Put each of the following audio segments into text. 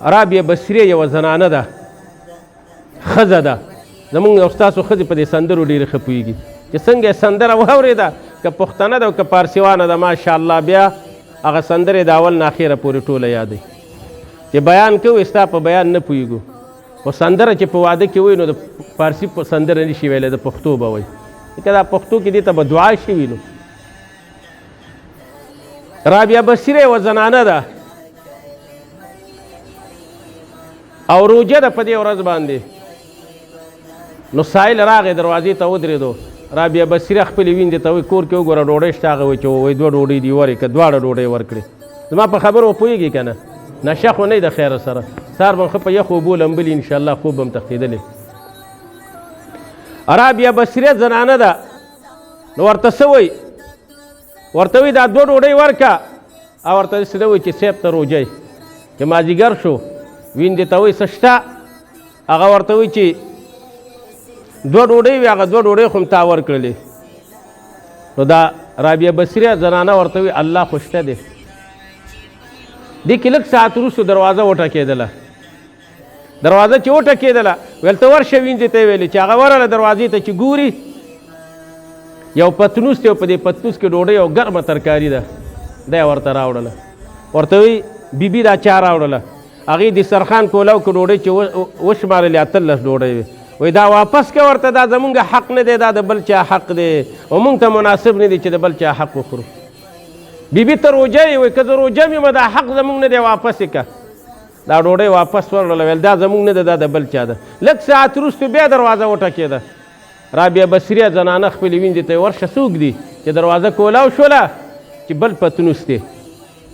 رابعه بصریه یوه زنانه ده، ښځه ده. زمونږ او ستاسو ښځې په دې سندرو ډېرې ښه پوهېږي چې څنګه یې سندره واورېده، که پښتنه ده او که پارسیوانه ده، ماشاءالله بیا هغه سندرې د اول نه اخره پورې ټوله یادوي. چې بیان کوي ستا په بیان نه پوهېږو، خو سندره چې په واده کې وایي نو د پارسي په سندره نشي ویلی، د پښتو به وایي، ځکه دا پښتو کې دې ته به دعا شوي. نو رابعه بصیره یوه زنانه ده او روژه ده په دې ورځ باندې. نو سایل راغی دروازې ته ودرېدو. رابعه بصیره خپلې ویندې ته وایي کور کې وګوره ډوډۍ شته؟ هغه وایي چې وایي دوه ډوډۍ دي ورې که دواړه ډوډۍ ورکړې. زما په خبرو پوهېږي که نه؟ نشه خو نه د خیره سره سهار به ښه په یخو اوبو لمبلي انشاءالله خوب به هم تښتېدلی. رابعه بصیره زنانه ده، نو ورته څه وایي؟ ورته وایي دا دوه ډوډۍ ورکه، او ورته داسې نه وایي چې صاحب ته روژه یې. چې مازدیګر شو ویندې ته وایي څه شته؟ هغه ورته وایي چې دوه ډوډۍ وي، هغه دوه ډوډۍ خو هم تا ورکړلې. نو دا رابعه بصریه زنانه ورته وایي الله خو شته دی. دې کې لږ ساعت وروسته دروازه وټکېدله. دروازه چې وټکېدله ویل ته ورشه وینځې ته یې ویلې. چې هغه ورغله دروازې ته چې ګوري یو پتنوس دی او په دې پتنوس کې ډوډۍ او ګرمه ترکاري ده، دا یې ورته راوړله. ورته وایي بیبي دا چا راوړله؟ هغې دسترخوان کولاو کې ډوډۍ چې وشمارلې 18 ډوډۍ وې. وایي دا واپس که ورته، دا زمونږ حق نه دی، دا د بل چا حق دی او مونږ ته مناسب نه دی چې د بل چا حق وخورو. بیبي ته روژه یې، وایي که زه روژه مې ومه دا حق زمونږ نه دی، واپس یې که. دا ډوډۍ واپس ورړله، ویل دا زمونږ نه ده، دا د بل چا ده. لږ ساعت وروسته بیا دروازه وټکېده. رابعه بصریه زنانه خپلې ویندې ته ورشه څوک دي؟ چې دروازه کولاو شوله چې بل پتنوس دی.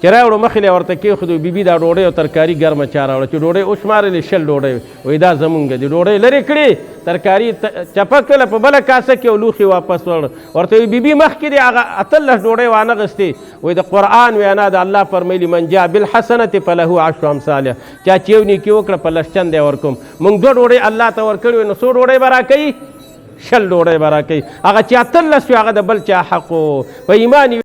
چې راوړو مخې له ورته کېښودو، بیبي دا ډوډۍ او ترکاري ګرمه چا راوړه؟ چې ډوډۍ وشمارلې 20 ډوډۍ، وایي دا زمونږ دي. ډوډۍ لرې کړې، ترکاري چپه کړله په بله کاسه کې او لوښي واپس ورړ. ورته وایي بیبي مخکې دې هغه 18 ډوډۍ وانه غستې. وایي د قرآن وینا ده، الله فرمایلي من جاء بالحسنة فله عشر امثالها، چا چې یو نیکي وکړه په 10 چنده یې ورکوم. موږ دوه ډوډۍ الله ته ورکړې وې نو څو ډوډۍ به راکوي؟ 20 ډوډۍ به راکوي. هغه چې 18 وي هغه د بل چا حق و. په ایمان